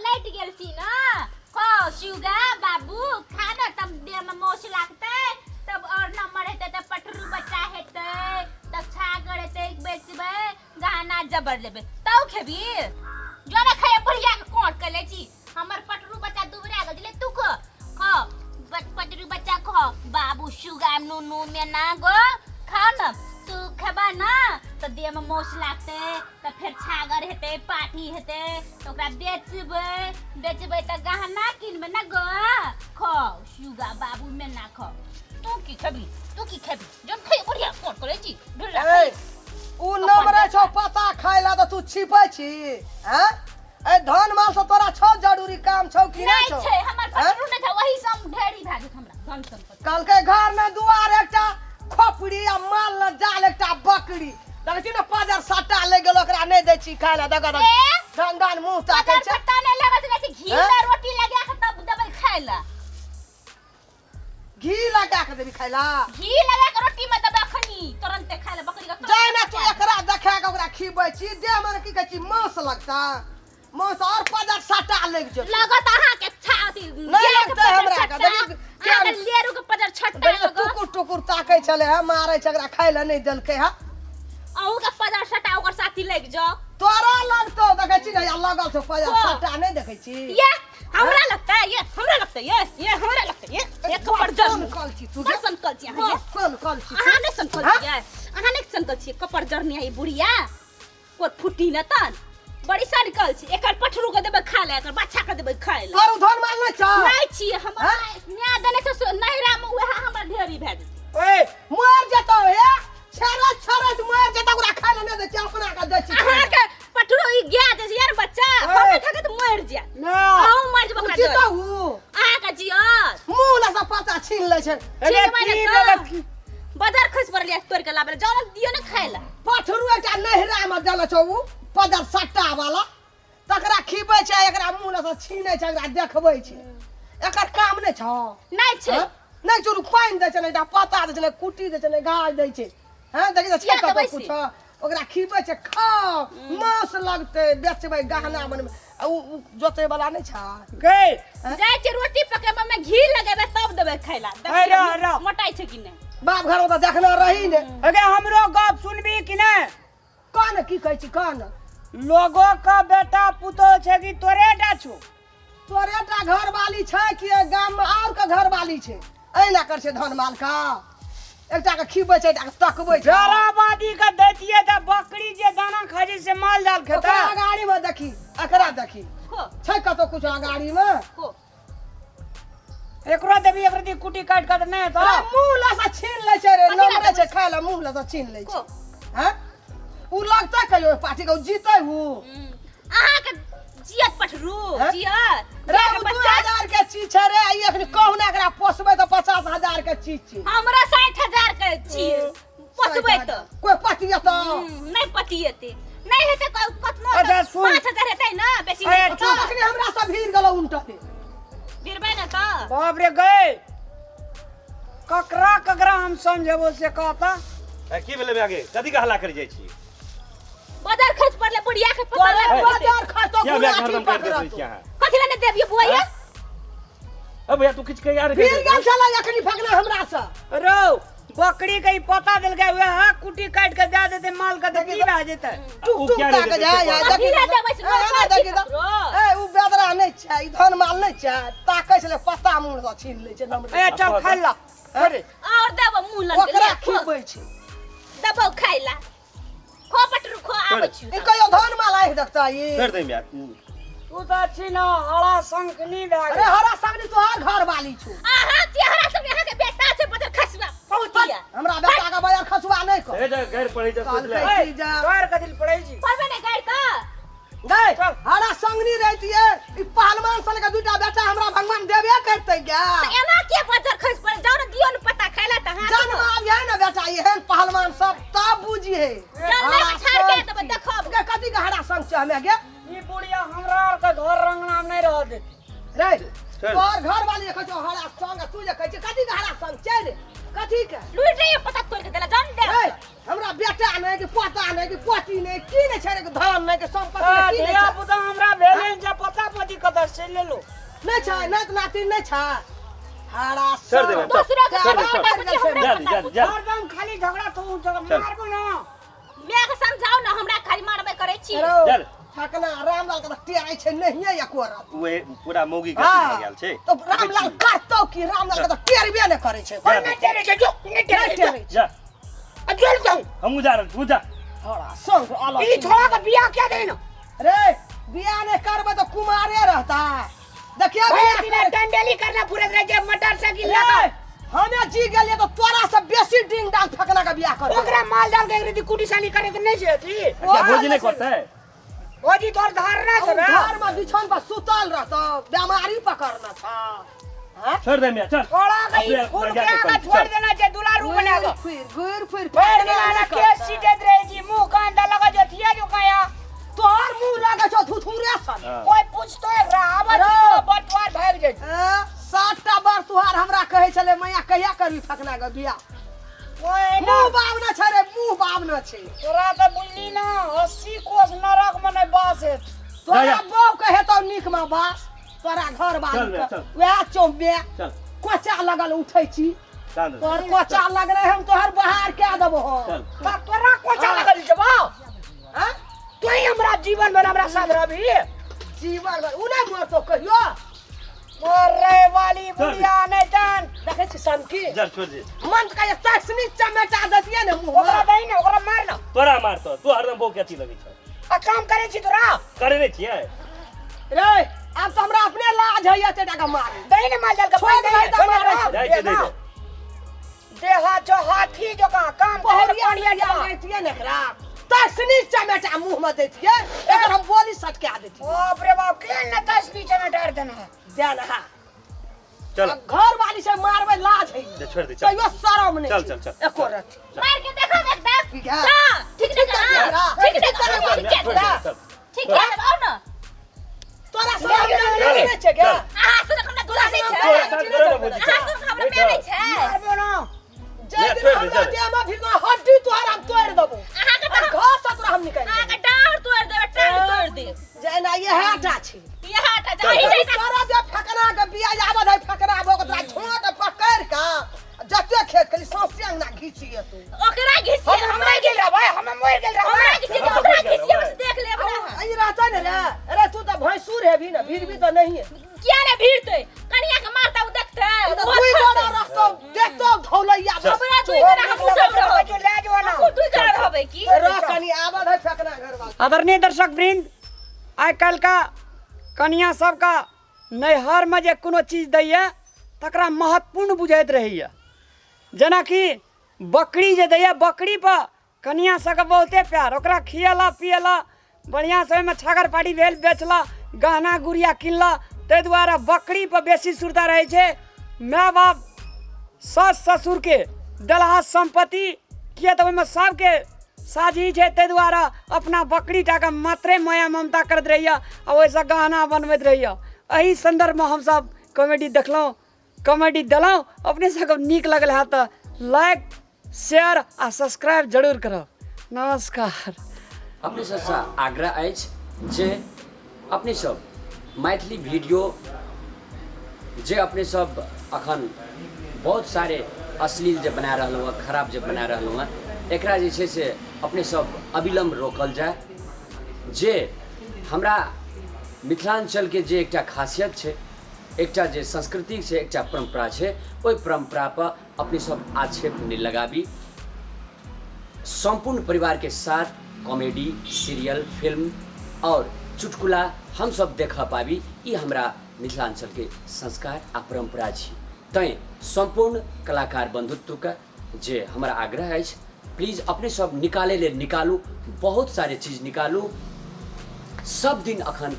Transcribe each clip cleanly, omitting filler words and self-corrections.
लैट गेल छी ना खो सुगा बाबू खा ना तब देह में मोच लागतै तब और नंबर हेतै तब पटरू बच्चा हेतै तब छागर हेतै बेचबै गहना जबर लेबै तब खेबी जो ना खाया बुढ़िया के कोट कर ले छी हमर पटरू बच्चा दुबरा गेल छलै तू खो खो पटरू बच्चा खो बाबू सुगा नुनू मेना गो खाओ ना तू खेबा ना तऽ देह में मोच लागतै तऽ फेर छागर हेतै पाठी हेतै तऽ ओकरा बेचबै बेचबै तऽ गहना किनबै ना गो खो सुगा बाबू मेना खो तू की खेबी तू की खेबी जन खाइ बढ़िया कोन करै छी ढुल्ला ए, उ नमरे छौ पता खाय ला तऽ तू छिपै छी हैं ए धन माल से तोरा छौ जरूरी काम छौ कि नहीं नहीं छौ छै हमर हैं? पटरू नहीं छै वही से हम ढेरी भए गेल हमरा धन संपत्ति कहलकै घर में दुआर एकटा खोपड़ी आ माल ल जाल एकटा बकरी देखै छी ने पाजर सट्टा ले गेल ओकरा नहि दै छी खाय लए देख देख ए? धन धन मुँह ताकै पजर छै सट्टा नहीं लगत छै घी हैं? में रोटी लगा के तब देबै खाय ला घी लगा के देबी खाय ला घी लगा के रोटी में देबै अखनी तुरंते खाय ला बकरी के तुरंते जाय ना तू खाय ला। एकरा देखा के ओकरा खिबै छी देह में की कहै छी मांस लगता मांस और पाजर सट्टा लागि जेतौ लगत अहाँ के छाती नहीं लगतै हमरा के, देखी, अहाँ के लेरू के पजर छट्टा देखी, लगत टुकुर टुकुर ताकै छलै हँ मारै छै एकरा खाय लए नहि देलकै हँ अहूँ के पजर सटा ओकर साथी लागि जाओ तोरा लगतौ देखै छी ने या लगल छौ पजर को? सट्टा नहि देखै छी ये हमरा लगता है ये हमरा लगता है ये ये हमरा लगता है ये ये कपड़ जर कल छी तू बड़ सनकल छी अहाँ ये सन कल छी अहाँ नहि सनकल हाँ? छियै अहाँ नहि सनकल छियै कपड़ जरनी है ई बुढ़िया कोर फुटी न तन बड़ी सनकल छी एकर पठरू के देबै खाय ले एकर बच्चा के देबै खाय ले तोर धन माल नहि छौ नहि छियै हमर हाँ? माय देने छै से नैहरा मे उएह हमर ढेरी भए जेतै ओए मर जेतौ हे छेड़ा छेड़ा मर जेतौ ओकरा खाय ले नहि दै छी अपना के दै छी अहाँ के पठरू ई गाय जे छै यार बच्चा ओए। हम खा के तऽ मरि जायत ना अहूँ मरि जेबै ओकरा जीतौ जरे। उ अहाँ के जियत मुंह लऽ सब पता छीन लै छै अरे छिनबै की ने भेलक तऽ। बाजार खसि पड़ल यऽ तोड़ि के लाबै लए जाउ ने दियौ ने खाय लए पठरू एकटा नैहरा मे देले छौ उ पदर सट्टा वाला तकरा खिबै छै एकरा मुंह लऽ छीनै छै एकरा देखबै छै एकर काम नहि छौ नहि छै हँ? नहि चोरू पानि दै छै नहि एकटा पत्ता दै छै नहि कुट्टी दै छै नहि घास दै छै हँ देखी तऽ छै किया कतौ देबै से? कुछो ओकरा खिबै छै खाओ मांस लगतै बेचबै गहना बनबै आ उ उ जोतै वाला नहि छै गै जाइ छै रोटी पकेबै में घी लगेबै तब देबै खाय लए अरे, अरे। मोटाइ छै कि नहि बाप घर तऽ देखने रही ने अगे हमरो गप सुनबी कि नहि कह ने की कहै छी कह ने लोगो के बेटा पुतोह छै कि तोरे टा छौ तोरे टा घरवाली छै कि एहि गाममे आओर के घरवाली छै एहिना कर छै धन माल का एकटा के खिबै छै एकटा के तकबै छै जराबादी के दैतियै तऽ बकरी जे दाना खाइ छै से माल जाल ओकरा खेतै अगाड़ी मे देखी एकरा देखी खो छै कतौ कुछ अगाड़ी मे खो एकरो देबी एकरो दी कुटी काटि कऽ तऽ नहि हेतौ अरे मुंह लसा छीन लै छै रे कथी लए नमरे छै देबै? खाय ला मुंह लसा छीन लै छै को हैं उ लगतै कहियो ओहि पार्टी के उ जीतै उ अहाँके जियत पठरू हैं? जियत रे जाके उ दू बच्चा हजार के चीज छै रे ई अखनी कहुना एकरा पोसबै तऽ 50,000 के चीज छै हमरा 60,000 के छियै पोसबै तऽ कोइ पतियतौ नहि पतियेतै नहि हेतै कतनो अच्छा, सुन। 5,000 हेतै ने बेसी अरे, नहि चुप अखनी हमरा सब भीड़ गेलौ उनटते भिड़बै ने तऽ बाप रे गै ककरा ककरा हम समझेबो से कहता ए, की भेलै आगे कथी के हल्ला करि जाइ छी बाजार खर्च पड़ले बुढ़िया के पता तोरे लग बाजार खर्चो क्या भैया गुलाटी हरदम कर दै पकड़तो छी अहाँ कथी लए नहि देबियै बुआइया अ भैया तू किछु कहि यार भीड़ गेल छलै अखनी फगना हमरा से रौ बकरी के ई पता देलकै वएह कुटी काटि के दए देतै माल के तऽ की भए जेतै टुक टुक ताक जाय जाय कथी लए देबै से ए, एना देखी तऽ। ककरो? ए उ बेदरा नहि छै ई धन माल नहि छै ताकै छलै पत्ता मुँह सँ छीन लै छै नमरे ए चल खाइ ला अरे और देबो मुँह लग ओकरा खिबै छै देबो खाइ ला खो पटरू खो आबै छी ई कहियो धन माल आँखि देखता ई कर दे यार तू तऽ छी ने हरा शंखनी भए अरे गेल हरा संगनी तोहार घर वाली छौ अहाँ चेहरा सब अहाँ के बेटा छै बजर खसुआ पहुँचिया हमरा बेटा के बजर खसुआ नहि कह ए जा गैर पढ़ै जा सोच ले कहलकै की जा तोहर कथी लए पड़ै छी पढ़बै ने गारि तऽ गै चल। हरा संगनी रहतियै ई पहलवान सन के दूटा बेटा हमरा भगवान देबे करतै गे तऽ एना के बजर खसि पड़े जाउ ने दियौ ने पता खाइ ला तऽ अहाँ जन्म आब है ने बेटा एहन पहलवान सब तब बुझिहे जन्मे के छाड़ के देबै देखब गे कथी के हरा संग छै हमे गे ई बुढ़िया हमरा आर के घर रंगना में नहीं रह देती रे चल। तोहर घर वाली देखै छौ हरा संग आ तू जे कहै छी कथी के हरा संग छै रे कथी के लुटि नहीं पता तोड़ के देला जान दे रे हमरा बेटा नहि कि पोता नहि कि पोती नहि की नहि छै रे कि धन नहि कि संपत्ति नहि, की नहि धिया छै पुता हमरा भेलै जे पता पति कतऽ तऽ से लेलो। नहि छै नाति नातिन नहि छै हरा छोड़ देबै, चल। दोसरा के छोड़ दे, पता चल। पूछी हमरा जा पता जा पूछी। जा हरदम खाली झगड़ा तू चल। मारबो ना। माय के समझाउ ना हमरा खाली मारबे करै छी। चल। ठकना रामलाल के तऽ टेरै छै नहिये एको रत्ती। उहे पूरा मौगी के अथी भऽ गेल छै। तो रामलाल करतौ की रामलाल के तऽ टेरबे नहि करै छै। ओए नहि टेरै छै जो नहि टेरै नहि छै। टेरै छै। जा। आ चल जाऊ। हमहूँ जा रहल छी, तू जा। हरा संग अलग। ई छोड़ा के बियाह क्या देना? रे बियाह नहि करबै तऽ कुमारे रहता। देखिए भरि बियाह दिना कर- डंडेली करना फुरत रहे छै मोटरसाइकिल रे, लगा। हमे जी गेलियै तऽ तोरा से बेसी डिंग डांग फकना के बियाह करबै। ओकरा माल जाल के एक रीति कुटी सानी करे के नहीं छै अथी। क्या भौजी नहि करतै? भौजी तोर धारणा छै ओ बे। घर में बिछौन पर सुतल रहतौ बीमारी पकड़ना छ। हाँ? छोड़ दे मियां चल। छोड़ा गई अपने फूल जाके के आगा कर, छोड़ चल। देना छै दुलारू बना के। फिर घुर फिर भरि दिना ना केस सीटैत रहे छी मुंह कान दा लगा जो थिया जो काया। तोहर मुंह लगे छौ धुथुरे सन। हाँ। कोई पूछतो एकरा आबै अरे। छी बटवार भागि जाइ छै। हाँ, 7टा बार तुहार हमरा कहै छलै मैया कहिया करबी फकना के बियाह। ओए ना मुंह बाबना छै रे मुंह बाबना छै। तोरा तऽ बुझली ना 80 कोस नरक में नहि बास हेत। तोरा जा। बहू के हेतौ नीक में बास तोरा घर बाली चल बे, के चल। वएह चौबे चल। कोचा लगल उठै छी। चल। तोहर कोचा लगलै हम तोहर बहार कए देबो हम। चल। तऽ तोरा कोचा लगल छै बा? हाँ? तू ही हमरा जीवन भर हमरा साथ रहबी। जीवन भर उ नहि मरतौ कहियो। मरे वाली बुढ़िया नहीं तन। देखै छी सनकी। चल छोड़ दे। मन का ये तसनी चमेटा देतियै ने मुँह ओकरा में। दही ने ओकरा मार ना। तोरा मारतौ तू हरदम बहू के अथी लगै छौ। आ काम करे छी तोरा? करे नहि छियै। रे आब तऽ हमरा अपने लाज होइए एते टाका मारे। दही ने माल जाल के छोड़ पानि दही दही तऽ मारै छै। जाइ छै, दै दे। देहा जो हाथी जकाँ काम करे पहरिया पानी लिया जकाँ। दैतियै ने एकरा तसनी चमेटा मुँह में दैतियै एकर हम बोली सटका दैतियै। बाप रे बाप के न तसनी चमेटा देना। देना हा। चल। घर वाली से मारबै लाज होइए। दे छोड़ दे चल। कहियो शरम नहि चल, छै। चल, चल। एको रत्ती। मार के देखो एकदम। ठीक है। हाँ, ठीक ठीक ना है, ठीक ना ठीक ठीक छोड़ दे, है चल। ठीक है आओ ना। तोरा शरम नहि छै गे? अहाँ सुन हमरा दुला नहि छै। तोरा साथ करे ने भौजी अहाँ सुन हमरा माय नहि छै। मारबो ना। जै दिन छोड़ दे, हमरा चल। देह में भिड़ना हड्डी तोहर हम तोड़ि देबो। अहाँ के आ तऽ घर से तोरा हम निकालि अहाँ देबो। के डाँड़ तोड़ि देबै टांग तोड़ि देब। जेना इएह टा छै। इएह टा जाहि चल। नहि तऽ तोरा जे फकना के बिया आबत है फकना भऽ के तोरा छोट पकड़ि के जते खेत खाली सौंसे अंगना घीचिए तू। ओकरा घिसिए हम हमरा मरि गेल रहबै हम मरि गेल रहबै। हमरा घिसिए हम तऽ ओकरा मरि गेल घिसिए रहबै। बस देख लेब ना। ई रहतै ने रे अरे तू तऽ भैंसुर हेबी ने भीड़ भी तऽ नहिए। किया ने भीड़तै कनिया के मारता उ देखतै ई तऽ ओ दुइ गोरा छोड़तै। रहतौ देखतौ धौलैया चल। हमरा दुइ गोरा हमहूँ सब रहबै। ले जो ना। हमहूँ दुइ गोरा रहबै की? रह कनी आबत है फेकना घर वाला। आदरणीय दर्शक वृंद आइ काल्हि का कनिया सबके नैहरमे जे कोनो चीज दैए तकरा महत्वपूर्ण बुझैत रहैए। जेनाकि बकरी जे दैए बकरीपर कनिया सबके बहुते प्यार ओकरा खिएला पिएला बढ़िआँसँ ओहिमे छागर पाटी भेल बेचला गहना गुड़िया किनला ताहि दुआरे बकरीपर बेसी सुरता रहै छै। माय बाप सास ससुरके देलहा सम्पत्ति किए तऽ ओहिमे सबके साझी छै ताहि दुआरे अपना बकरी टाके मात्रे माया ममता करैत रहैए आ ओहिसँ गहना बनबैत रहैए। एहि सन्दर्भमे हमसब कॉमेडी देखलहुँ कॉमेडी देलहुँ अपने सबके नीक लगल हैत तऽ लाइक शेयर आ सब्सक्राइब जरूर करब। नमस्कार। अपने सबसँ आग्रह अछि जे अपने सब मैथिली वीडियो जे अपने सब अखन बहुत सारे अश्लील जे बना रहलहुँ हँ खराब जे बना रहलहुँ हँ एकरा जे छै से अपने सब अविलम्ब रोकल जाय। जे हमरा मिथिलाञ्चलके जे एकटा खासियत छै एकटा जे संस्कृति छै एकटा परम्परा छै ओहि परम्परापर अपने सब आक्षेप नहि लगाबी। सम्पूर्ण परिवारके साथ कॉमेडी सीरियल फिल्म और चुटकुला हम सब देख पाबी ई हमरा मिथिलाञ्चलके संस्कार आ परम्परा छी। तैँ सम्पूर्ण कलाकार बन्धुत्वके जे हमर आग्रह अछि प्लीज अपने सब निकालै लेल निकालू बहुत सारे चीज निकालू। सब दिन अखन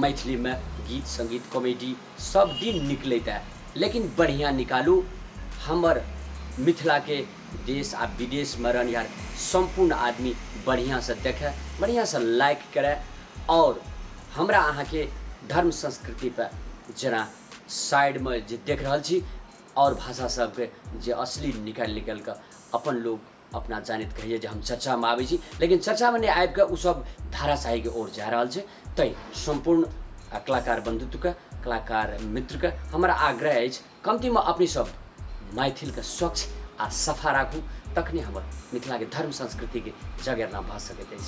मैथिलीमे गीत सङ्गीत कॉमेडी सब दिन निकलैत है लेकिन बढ़िआँ निकालू। हमर मिथिलाके देश आ विदेशमे रहनिहार सम्पूर्ण आदमी बढ़िआँसँ देखै बढ़िआँसँ लाइक करै और हमरा अहाँके धर्म संस्कृतिपर जेना साइडमे जे देख रहल छी और भाषा सबके जे अश्लील निकालि निकालि कऽ अपन लोक अपना जानैत कहैए जे हम चर्चामे आबै छी लेकिन चर्चामे नहि आबिकऽ ओ सब धाराशाहीके ओर जा रहल छै। तैँ सम्पूर्ण आ कलाकार बंधुत्वके, कलाकार मित्रके हमर आग्रह अछि कमतीमे अपने सब मैथिलके स्वच्छ आ सफा राखू, तखने हमर मिथिलाके धर्म संस्कृतिके जगेरना भऽ सकैत अछि।